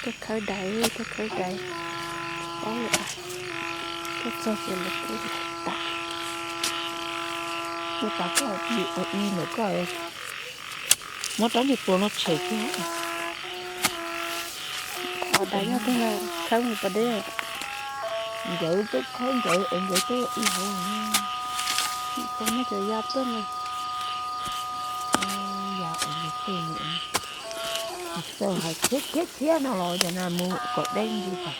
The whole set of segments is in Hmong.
Tuaj khawb dais, tuaj khawb dais. Tsis paub li, tuaj txog ces lawv khawb dais tas. Ua tas koj ua i ntawm koj, muab rab niag pluas no tshem kiag. Qhov dais nyob twg na, khawb mus pas deb. Nkawd tuaj khawb nkawd es nkawd tuaj ib hauv. Tau muab cov ya tuaj na. Ya es nkawd tuaj, txawm hais khiav khiav khiav no los cov no mus kom deb ntsis tas.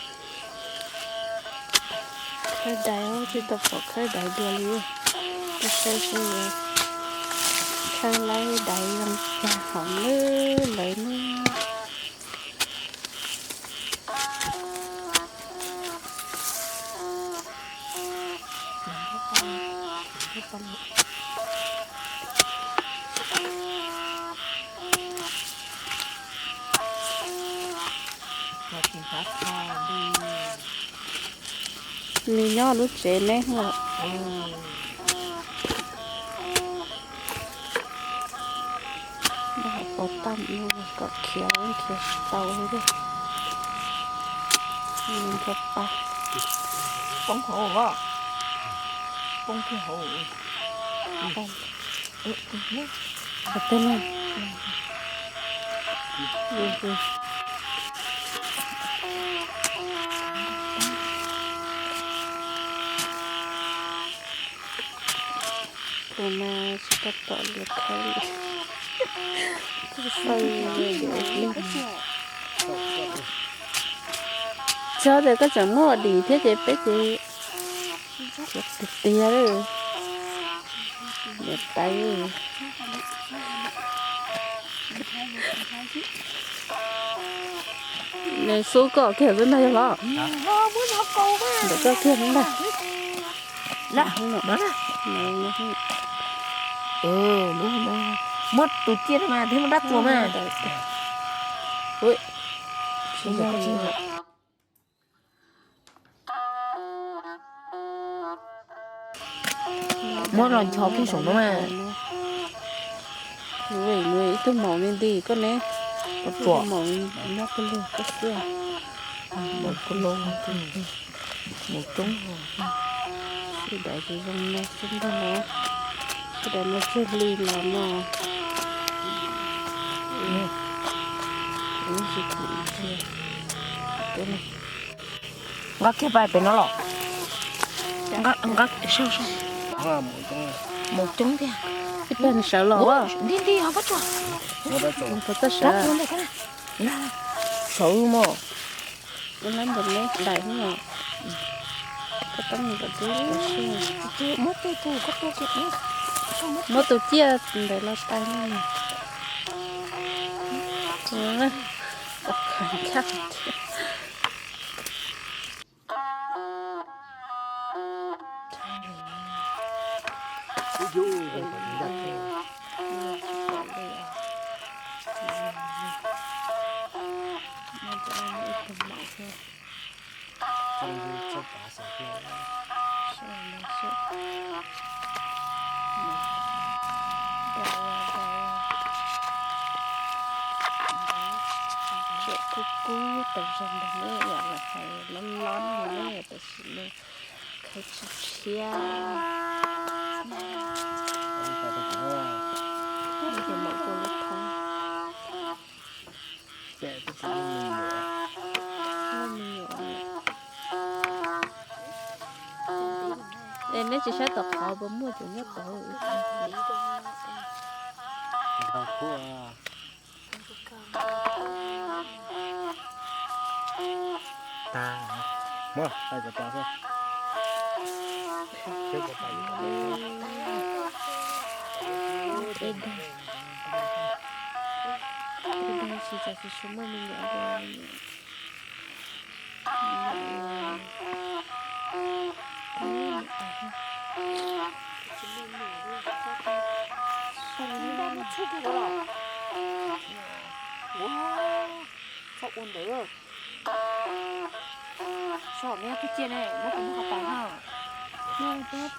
Khawb dais tsis tau pom khawb dais dua li. Saib seb khawb laib dais zoo cas hauv lawv ne. Nws nyob lub tsev neb los. Neb hais pov tag no kom khiav khiav tsis tau li. Nrog pa. Poob hauv, poob kiag hauv. Tej no. Tus mas tsis tau pom lawv khawb li. Txhob tias koj tseem muab ua dim thiab ces peb ces tiag tiag li. Niam tais. Nws xub koj kiag xwb ntag yog los? Ntawm koj kiag xwb ntag. Muab tus ciaj no mas thiab muab rab txuas mas. Muab los ncho kiag saum no mas. Ib tug maum li nti koj ne. Ib tug maum nyob koj lug koj xwb. Maum koj lug, maum coob. Sawv daws tsis zoo no xwb nkaus no. Sawv daws no tseg li los no. Nqa kiag pais pem no los. Nqa, nqa, sau, sau. Maum coob tiag. Ib plag nws sawv los. Nti nti ho pob tsuas. Pob tsuas sawv. Sawv mos. Ua lab npam neb daim no. Koj tab mus kom dub. Muab tus ciaj ntawd los tais no. Khav nchaj thiab. Tseem kub kub tas zog ntag ne, yam los hais lob lob li ne, tam sim no khawb tshiab tshiab. Tus maum tua lub thoob. Es neb tsis saib tom qhov puas muaj cov nyob tod? Tag, muab tais kom tos xwb. Ib dag, ib dag tsis tas tsis muaj me nyuam li. Txhob ua ntawd. Tso me tus ciaj ne, muab kuv muab qhov tais no. Ib tug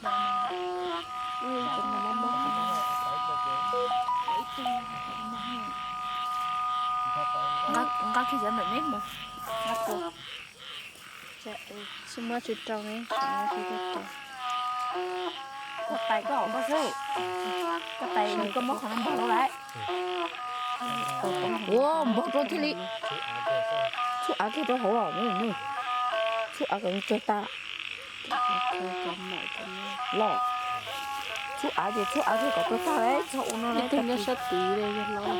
no mob mob qhov no. Nqa kiag cov ntawm neb mus. Tsis muab tsis rau ne, koj tais koj hauv koj xwb. Koj tais koj muab qhov no npog rau lawm. Ua npog rau thiaj li. Txhub av kiag rau hauv os. Txhub av kom tsawg tag. Los, txhub av ces txhub av kiag kom tau tag lawm, txog ua no lawm. Sab tid li yog los.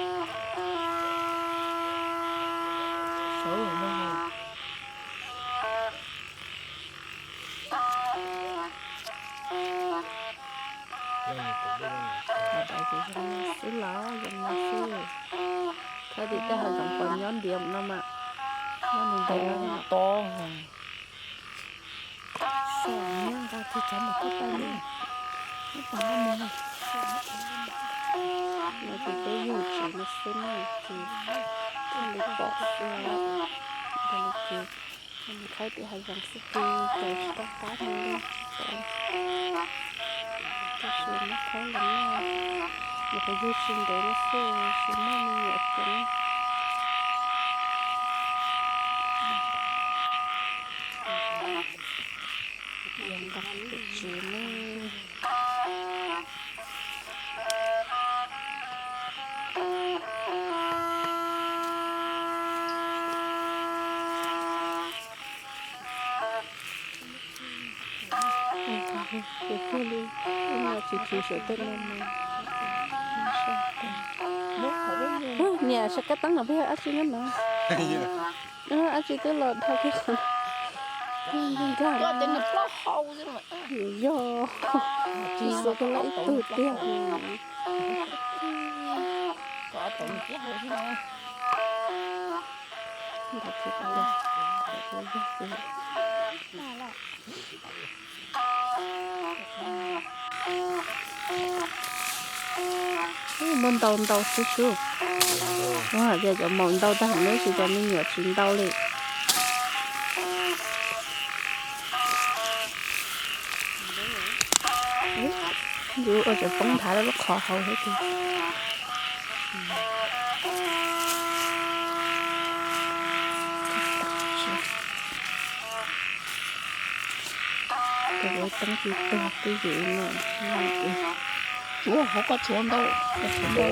Xwb los zoo no xwb. Khawb tim tej hav zoov pos nyob ntiav no mas, nyob nws ntiav no. Xyov nyob nqa kiag cov ntawm koj tais ne, nyob pom nqa mus. No ces peb yug tsis no xwb na, ces thiaj li pom xwb. Nqa li ces nws khawb tim hav zoov xwb ces txawm tsis tau qab li. Tab sis muab khawb los noj, nws kuj yug tsis ntev no xwb, tsis muaj me nyuam coob. Nqa pem tsev ne. Ces thiaj li ib nyuag tsis chim sawv tej no mas. Niam, saib kab teeb no peb yog dab tsi nyob no? Dab tsi twb los dhau kiag qhov no. Nkag, yog, tsis xav koj lab ib tug tiag. Ntawd tsis tau. Muaj ntau ntau xwb xwb. Ua hais tias cov maum ntau tag heev, tab sis cov me nyuam tsis ntau li. Yus ua cov poob nthav lub qhov hauv thiab ces. Tus ua teeb tsis tuag twb yus no. Ua hauv koj tshuav ntau, ntau,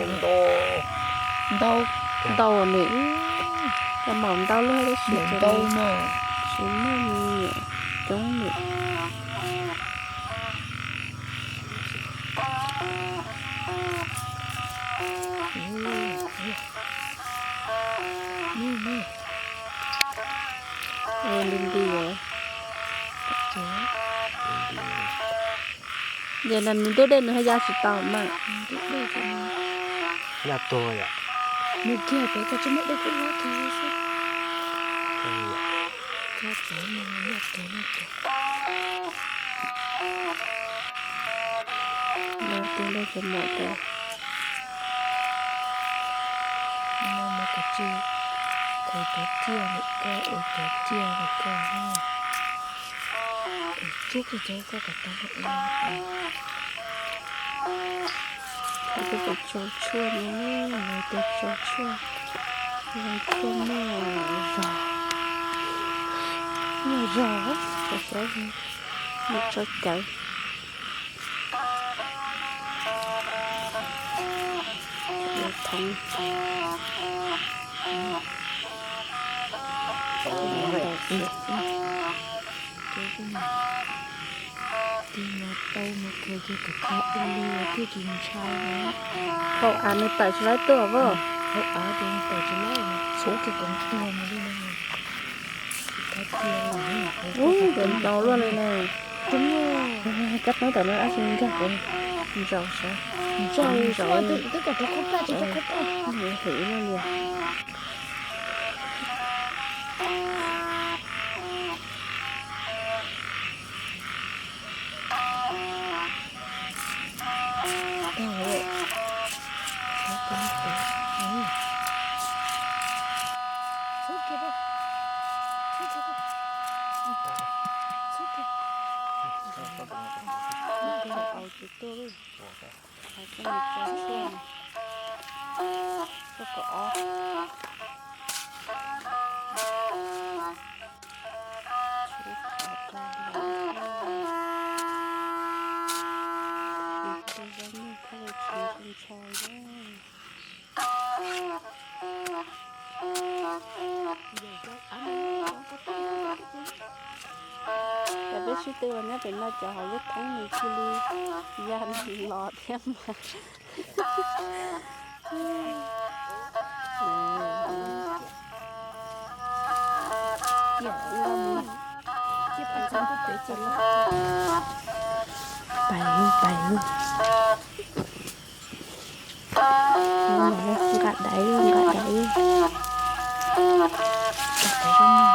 ntau, ntau ne. Cov maum ntau lawm tab sis ntau no tsis muaj me nyuam coob li. Ua li nti os. Ces no nws ntuj dej nws ho ya tsis tau mas. Ya tuag yom. Mus kiag pem koj tsis muaj dej kuj lob kiag xwb. Koj txawm mus ya tuag no ces. No tiag dej cov maum tiag. No mas kav tsij khaws cov ciaj lawm koj, ua cov ciaj lawm koj. Tsuab kiag cov koj kom tau. Khaws cov tsau tshuaj no, lawv cov tsau tshuaj, zoo tshuaj muaj zog, muaj zog, cov, cov, muaj tsau cawv. Thoov. Tig no tau mus khaws kiag kom tag ua li thiaj tsis ntshai na. Hauv av nws tawm tsis laib tuaj as. Hauv av ces nws tawm tsis laib, txhuv kiag kom tuag mus li no. Ub, ntau luaj li na. Kab teeb tawm no dab tsi nkag kuv ntsaus sav. Ntsaus, ntsaus, twb kom rau qhov paj, rau qhov paj. Hwm luaj li. Tsis tuaj, tsis tuaj, tsis tuaj. Cov peb sib tw los nyob pem no cov hauv lub thoob nws cia li ya los thiab mas. Pais, pais. Nqa daiv, nqa daiv. Nqa daiv zoo no.